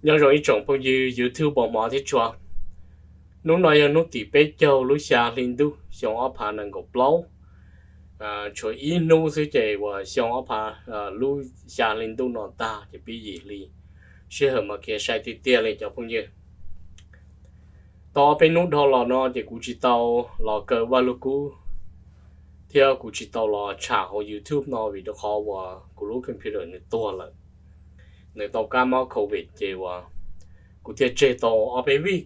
Nyob zoo ib tsoom phooj ywg YouTube uas hmov thiab tshua. Hnub no yog hnub tim peb caug lub xya hli ntuj xyoo ob phav nees nkaum plaub. Tshuav ib hnub xwb ces uas xyoo ob phav, lub xya hli ntuj no tag ces pib yim hli. Sij hawm mas khiav sai tiag tiag li cov phooj ywg. Tau ob peb hnub dhau los no ces kuv tsis tau los kaw Vaj Lug Kub thiab kuv tsis tau los tsham hauv YouTube no vim rau qhov uas kuv lub computer nws tuag lawm. Nws tau kab mob covid ces uas kuv thiaj tseg tau ob peb vij.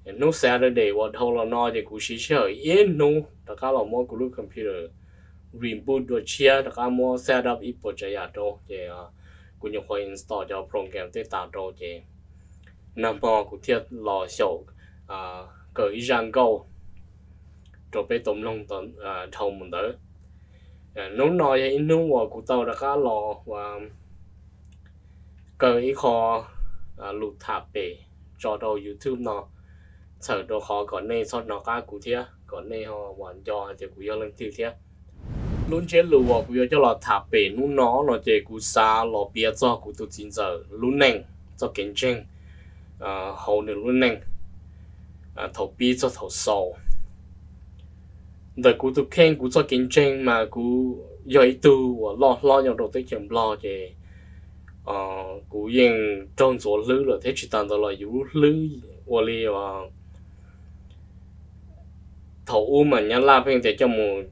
Hnub Saturday uas dhau los no ces kuv siv sij hawm ib hnub rov qab los muab kuv lub computer reboot dua tshiab, rov qab muab set up ib puas tsav yam rau ces kuv nyuam qhuav install cov program tej tas rau ces nag hmo kuv thiaj los xyaum kaw ib zaj nkauj rau peb tau mloog dhau mus ntawd. Hnub no yog ib hnub uas kuv tau rov qab los kaw ib qho lus tham pem tso rau YouTube no, txhawm rau qhov kom nej txhob hnov qab kuv thiab kom nej ho uas nco hais tias kuv yog leej twg thiab. Lub ntsiab lus uas kuv yuav coj los tham pem hnub no no ces kuv xav los piav txog kuv tus txiv ntxawm lub neej, txoj kev ntseeg hauv nws lub neej thaum pib txog thaum xaus. Ntawm kuv tus kheej kuv txoj kev ntseeg mas kuv yog ib tug uas loj hlob nyob rau teb chaws Nplog ces kuv yeej raug ntxuav hlwb lawm thiab tsis tas ntawd los yus lub hlwb ua li thaum ub mas Nyab Laj pheej tias coj mus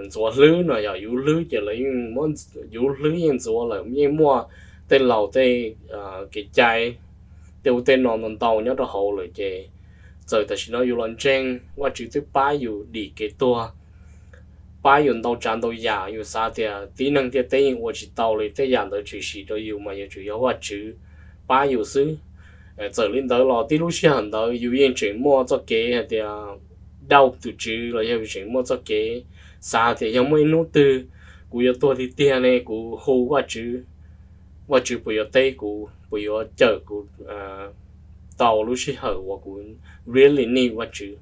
ntxuav hlwb no yog yus lub hlwb ces lawv yeej muab yus lub hlwb yeej ntxuav lawm, yeej muaj tej laus tej kev cai tej ub tej no ntau ntau nyob rau hauv lawm ces txawm tam sim no yus los ntseeg Vajtswv twb pab yus dim kev tuag, pab yus ntau tsav ntau yam, yus xav tias tib neeg ntiaj teb yeej ua tsis tau li, tej yam ntawd tshwm sim rau yus mas yuav tsum yog Vajtswv pab yus xwb. Txawm li ntawd los tib lub sij hawm ntawd yus yeej tseem muaj txoj kev hais tias doubt tus Tswv los yog yus tseem muaj txoj kev xav tias yog muaj ib hnub twg kuv yuav tuag tiag tiag ne kuv hu Vajtswv, Vajtswv puas yuav teb kuv, puas yuav cawm kuv tau lub sij hawm uas kuv really need Vajtswv.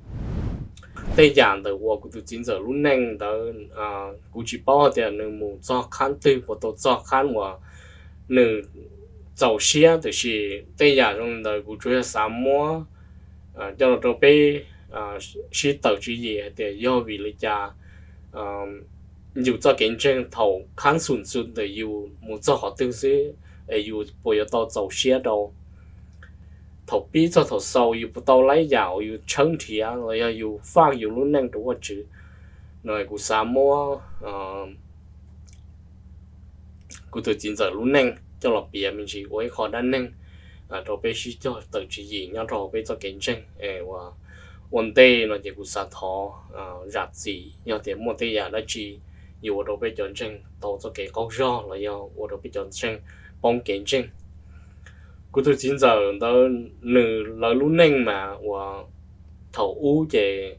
Tej yam ntawm uas kuv tus txiv ntxawm lub neej ntawd kuv tsis paub hais tias nws mus txog qhab twg, puas tau txog qhab uas nws txaus siab, tiam sis tej yam zoo li ntawd kuv tsuas yog xav muab coj los rau peb sib tawm tswv yim hais tias yog vim li cas yus txoj kev ntseeg thaum qhab xum xwb ntawm yus mus txog qhov twg xwb es yus puas yuav tau txaus siab rau thaum pib txog thaum xaus yus puas tau lab yam uas yus tshawb nrhiav los yog yus faj yus lub neej rau Vajtswv no. Kuv xav muab kuv tus txiv ntxawm lub neej coj los piav me ntsis ua ib qho dab neeg rau peb sib cog tawm tswv yim nyob rau hauv peb txoj kev ntseeg es ua ntej no ces kuv xav thov zam txim yog tias muaj tej yam dab tsi yuav ua rau peb cov ntseeg tau txoj kev qaug zog los yog ua rau peb cov ntseeg poob kev ntseeg. Kuv tus txiv ntxawm ntawd nws lawv lub neej mas uas thaum ub ces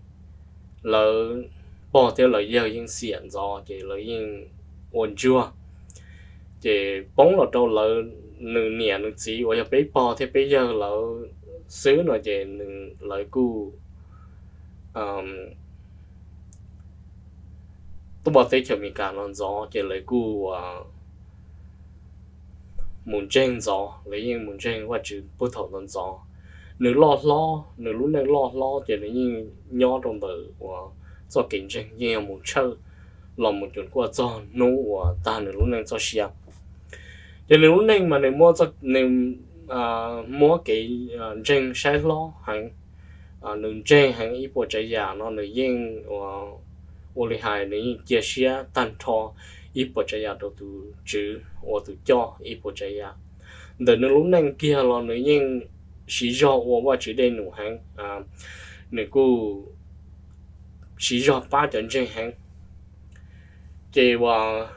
lawv pog thiab lawv yawg yeej xiam ntxov ces lawv yeej ua ntsuag, ces poob los rau lawv, nws niam nws txiv uas yog peb pog thiab peb yawg lawv xwb no ces lawv kuj tuaj teb chaws Amelikas no ntxov ces lawv kuj mus ntseeg ntxov, lawv yeej mus ntseeg Vajtswv puag thaum ntxov ntxov. Nws loj hlob, nws lub neej loj hlob ces nws yeej nyob rau ntawm uas txoj kev ntseeg yeej yog mus tshawj los mus cuam kuaj txog hnub uas tag nws lub neej txoj sia. Ces nws lub neej mas nws muab, nws muab kev ntseeg saib hlob heev. Nws ntseeg heev ib puas tsav yam no nws yeej ua li hais nws yeej cia siab tag nrho ib puas tsav yam rau tus Tswv ua tus coj ib puas tsav yam. Ntawm nws lub neej kiag los nws yeej siv zog ua Vajtswv dej num heev, nws kuj siv zog pab cov ntseeg heev. Ces uas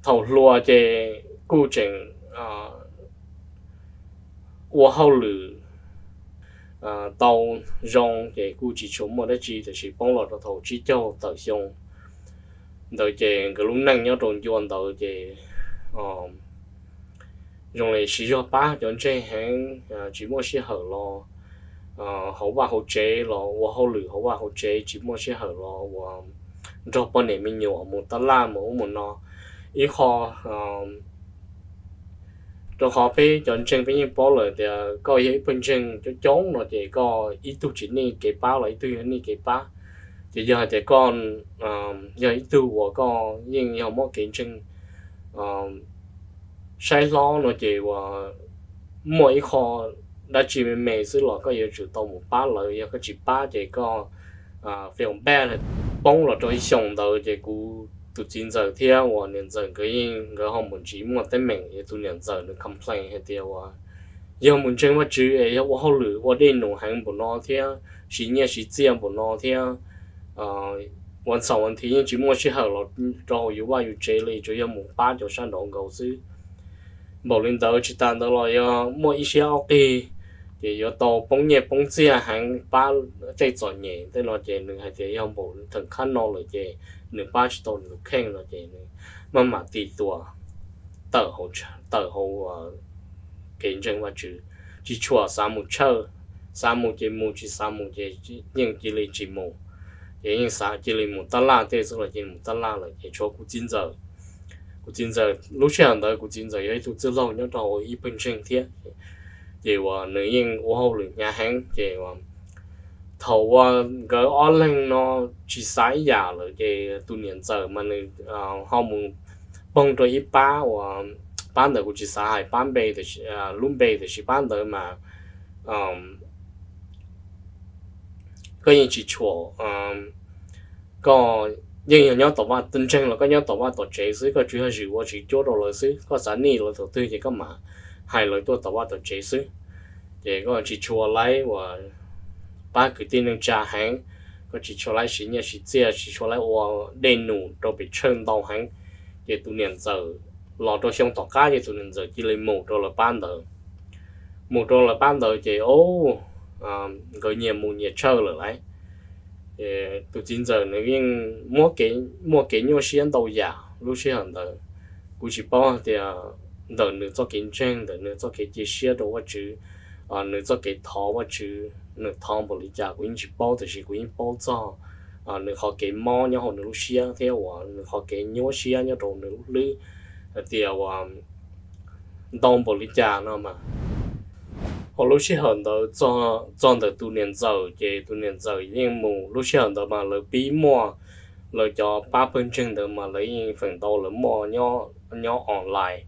thaum hluas ces kuj tseem ua hauj lwm tau zoo ces kuj tsis tshua muaj dab tsi, tiam sis poob los rau thaum tsib caug tawm xyoo ntawd ces nkawd lub neej nyob rau ncua ntawd ces zoo li siv zog pab cov ntseeg heev, tsis muaj sij hawm los hauv vaj hauv tsev los ua hauj lwm hauv vaj hauv tsev, tsis muaj sij hawm los uas nrog poj niam me nyuam mus tab laj mus ub mus no. Ib qho Rau qhov peb cov ntseeg peb yeej paub lawm tias koj yog ib pawg ntseeg coob coob no ces koj ib tug tsis nij kev pab los ib tug yog nij kev pab. Ces yog hais tias koj yog ib tug uas koj yeej yog muab kev ntseeg saib hlob no ces uas muaj ib qho dab tsi me me xwb los koj yuav tsum tau mus pab lawv, yog koj tsis pab ces koj feel bad. Poob los rau ib xyoos ntawd ces kuv tus txiv ntxawm thiab uas niam ntxawm nkawd yeej, nkawd ho mus ntsis muaj teeb meem, es tus niam ntxawm nws complain hais tias uas yog mus ntseeg Vajtswv es yog ua hauj lwm ua dej num heev npaum no thiab siv nyiaj siv txiaj npaum no thiab ua ntxhov ua nthiv yeej tsis muaj sij hawm los rau hauv yus vaj yus tsev li, tsuas yog mus pab cov sab nraud nkaus xwb. Npaum li ntawd tsis tas ntawd los yog muaj ib siab ob qig ces yuav tau poob nyiaj poob txiaj heev pab tej txom nyem tej no ces nws hais tias yog npaum theem khab no lawm ces nws pab tsis tau nws tus kheej no ces nws maj mam tis tuas tawm hauv kev ntseeg Vajtswv, tsis tshua xav mus church, xav mus ces mus, tsis xav mus ces yeej cia li tsis mus, ces yeej xav cia li mus tab laj tej xwb los cia li mus tab laj lawm ces tshuav kuv txiv ntxawm. Kuv txiv ntxawm lub sij hawm ntawd kuv txiv ntxawm yog ib tug txwj laug nyob rau hauv ib pawg ntseeg thiab, ces uas nws yeej ua hauj lwm hnyav heev ces thaum uas nkawd ob leeg no tsis xav ib yam lawm ces tus niam ntxawm mas nws ho mus poob rau ib pab uas, pab ntawd kuv tsis xav hais pab npe, lub npe, tiam sis pab ntawd mas koj yeej tsis tshua, koj yeej yog nyob tom vaj, ntseeg los koj nyob tom vaj tom tsev xwb, koj tsuas yog zwm ua tsis cuab rau lawv xwb, koj xav nij lawv thaum twg ces koj mam hais lawv tuaj tom vaj tom tsev xwb. Ces koj tsis tshua laib uas pab kwv tij neej tsa heev, koj tsis tshua laib siv nyiaj siv txiaj, tsis tshua laib ua dej num rau pes tsawg ntau heev. Ces tus niam ntxawm los rau xyoo tom qab ces tus niam ntxawm cia li mus rau lawv pab ntawd. Mus rau lawv pab ntawd ces o, nkawd nyias mus nyias church lawm lauj. Tus txiv ntxawm nws yeej muaj kev nyuaj siab ntau yam lub sij hawm ntawd. Kuv tsis paub hais tias ntawm nws txoj kev ntseeg, ntawm nws txoj kev cia siab rau Vajtswv, nws txoj kev thov Vajtswv, nws thov npaum li cas kuv yeej tsis paub, tiam sis kuv yeej paub txog nws qhov kev mob nyob hauv nws lub siab thiab uas nws qhov kev nyuaj siab nyob rau nws lub hlwb hais tias uas ntau npaum li cas no mas. Hauv lub sij hawm ntawd txog ntawm tus niam ntxawm ces tus niam ntxawm yeej mus, lub sij hawm ntawd mas lawv pib muaj, lawv cov pab pawg ntseeg ntawd mas lawv yeej feem ntau lawv muaj nyob online.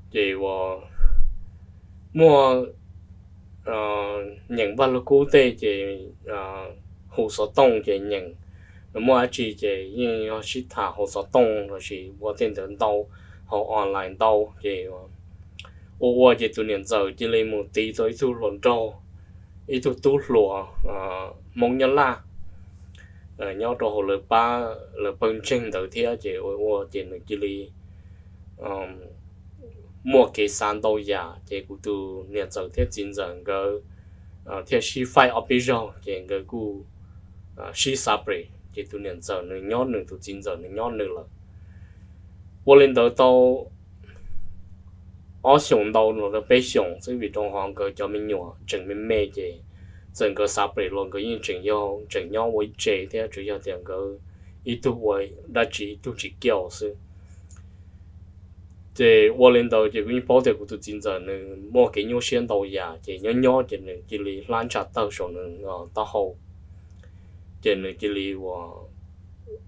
Ces uas muaj nyeem Vaj Lug Kub tej ces hu xov tooj ces nyeem, muaj dab tsi ces yeej yog sib tham hauv xov tooj lossis ua tej ntawd ntau, hauv online ntau ces ua ua ces tus niam ntxawm cia li mus tiv tau ib tug hluas nraug, ib tug tub hluas Hmoob Nyab Laj nyob rau hauv lawv pab, lawv pawg ntseeg ntawd thiab ces ua ua ces nws cia li muaj kev xav ntau yam ces kuv tus niam ntxawm thiab txiv ntxawm nkawd thiaj sib faib ob peb zaug ces nkawd kuj sib xav pres ces tus niam ntxawm nws nyob nws, tus txiv ntxawm nws nyob nws lawm. Ua li ntawd tau ob xyoos ntau los rau peb xyoos xwb vim rau qhov nkawd cov me nyuam tseem me me ces txawm nkawd xav pres los nkawd yeej tseem yog tseem nyob ua ib tse thiab tsuas yog tias nkawd ib tug ua dab tsi ib tug tsis kiaj xwb. Ces ua li ntawd ces kuv yeej paub tias kuv tus txiv ntxawm nws muaj kev nyuaj siab ntau yam ces nyob nyob ces nws cia li hlab ntsha tawg saum nws taub hau, ces nws cia li ua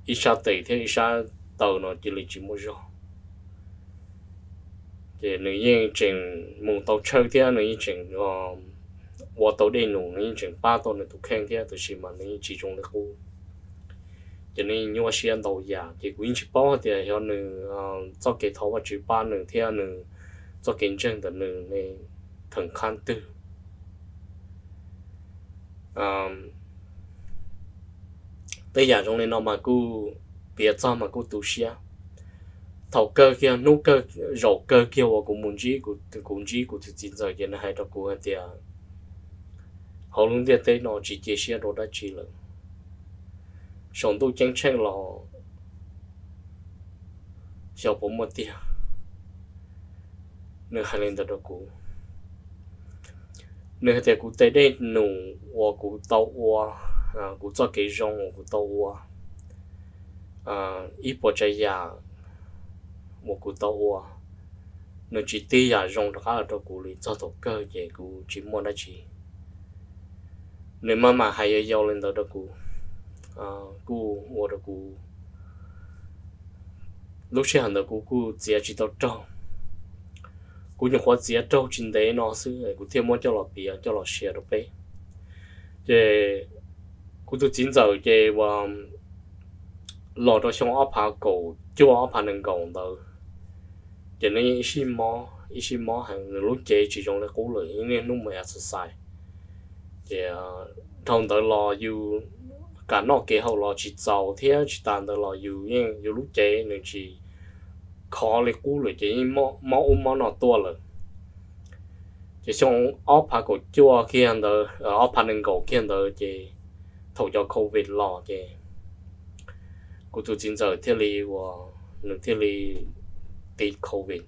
ib sab tes thiab ib sab taw no cia li tsis muaj zog. Ces nws yeej tseem mus tau church thiab nws yeej tseem ua tau dej num, nws yeej tseem pab tau nws tus kheej thiab tiam sis mas nws yeej tsis zoo li qub. Ces nws yeej nyuaj siab ntau yam ces kuv yeej tsis paub hais tias yog nws txoj kev thov Vajtswv pab nws thiab nws txoj kev ntseeg ntawm nws ne theem khab twg. Tej yam zoo li no mas kuj piav txog mas kuj tu siab. Thaum kawg kiag hnub kawg zaum kawg kiag uas kuv mus ntsib, kuv ntsib kuv tus txiv ntxawm ces nws hais rau kuv hais tias hauv lub ntiaj teb no tsis cia siab rau dab tsi lawm, saum ntuj ceeb tsheej los xyov puas muaj tiag. Nws hais li ntawd rau kuv. Nws hais tias kuv tej dej num uas kuv tau ua, kuv txoj kev zoo uas kuv tau ua, ib puas tsav yam uas kuv tau ua, nws tsis tig yam zoo rov qab los rau kuv li, txog thaum kawg ces kuv tsis muaj dab tsi. Nws maj mam hais yau yau li ntawd rau kuv, kuj ua rau kuv lub sij hawm ntawd kuv kuj txiav tsis tau raug. Kuv nyuam qhuav txiav raug tsis ntev no xwb kuv thiaj muab coj los piav coj los share rau peb. Ces kuv tus txiv ntxawm ces uas los rau xyoo ob phav kaum cuaj ob phav nees nkaum ntawd, ces nws yeej ib sij mob ib sij mob heev, nws lub cev tsis zoo li qub lawm, niaj hnub mus exercise. Ces dhau ntawd los yus kam noj kev haus los tsis txaus thiab tsis tas ntawd los yus yeej yus lub cev nws tsis khov li qub lawm ces yeej mob ub mob no tuaj lawm. Ces xyoo ob phav kaum cuaj kiag ntawd, ob phav nees nkaum kiag ntawd ces thaum cov covid los ces kuv tus txiv ntxawm thiaj li uas nws thiaj li tiv covid,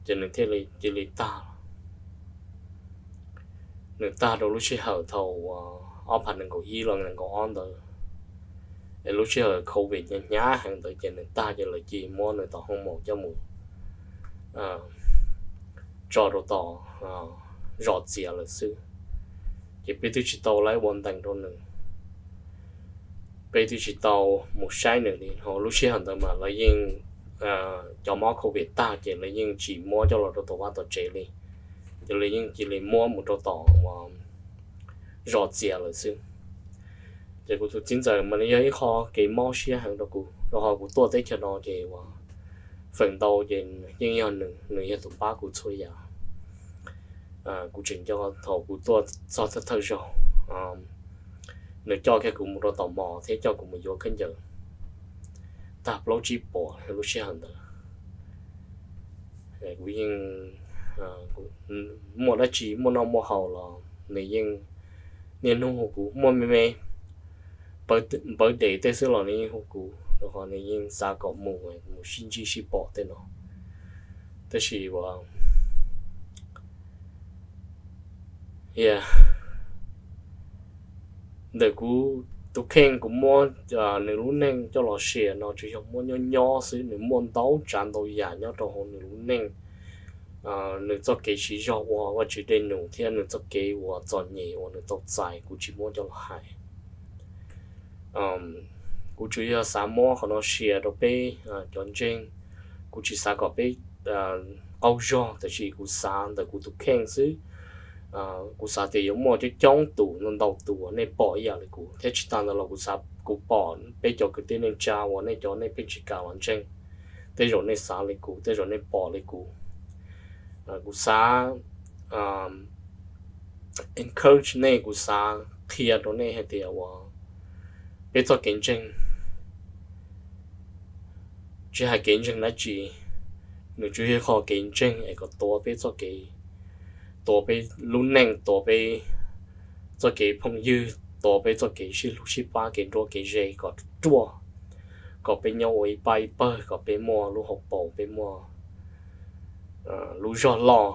ces nws thiaj li cia li tag. Nws tag rau lub sij hawm thaum ob phav nees nkaum ib los nees nkaum ob ntawd, es lub sij hawm covid hnyav hnyav heev ntawd ces nws tag ces lawv cia li muab nws tom hoo maum coj mus tso rau tom zos txias lawm xwb. Ces peb twb tsis tau lawv ua ntees rau nws, peb twb tsis tau mus saib nws li. Ho lub sij hawm ntawd mas lawv yeej, cov mob covid tag ces lawv yeej tsis muab coj los rau tom vaj tom tsev li, ces lawv yeej cia li muab mus rau tom zos txias lawm xwb. Ces kuv tus txiv ntxawm mas nws yog ib qho kev mob siab heev rau kuv, rau qhov kuv tuaj teb chaws no ces uas feem ntau ces yeej yog nws, nws yog tus pab kuv txhua yam. Kuv tseem nco thaum kuv tuaj txog thawj thawj zaug, nws coj kiag kuv mus rau tom mos thiab coj kuv mus yuav khaub ncaws tag plaub tsib puas lub sij hawm ntawd. Kuv yeej muaj dab tsi muaj noj muaj haus los nws yeej niaj hnub hu kuv, muaj me me birthday tej xwb los nws yeej hu kuv, rau qhov nws yeej xav kom mus, mus sib ntsib sib pom tej no. Tab sis uas ntawm kuv tus kheej kuv muab nws lub neej coj los share no tsuas yog muab nyob nyob xwb, nws muaj ntau tsav ntau yam nyob rau hauv nws lub neej. Nws txoj kev siv zog ua Vajtswv dej num thiab nws txoj kev uas txom nyem uas nws tau txais kuv tsis muab coj los hais. Kuv tsuas yog xav muab qhov no share rau peb cov ntseeg. Kuv tsis xav kom peb qaug zog, tab sis kuv xav ntawm kuv tus kheej xwb. Kuv xav tias yuav muaj coob coob tus, ntau tus uas nej pom ib yam li kuv, thiab tsis tas ntawd los kuv xav kuv pom peb cov kwv tij neej tsa uas nej cov nej pheej tsis kam los ntseeg, tej zaum nej xav li kuv, tej zaum nej pom li kuv. Kuv xav encourage nej, kuv xav qhia rau nej hais tias uas peb txoj kev ntseeg, tsis hais kev ntseeg dab tsi, nws tsuas yog qhov kev ntseeg es kom tuav peb txoj kev, tuav peb lub neej, tuav peb txoj kev phooj ywg, tuav peb txoj kev sib hlub sib pab, kev nruab kev ze kom ruaj, kom peb nyob ua ib pab ib pawg, kom peb muaj lub hauv paus, peb muaj lub zog loj.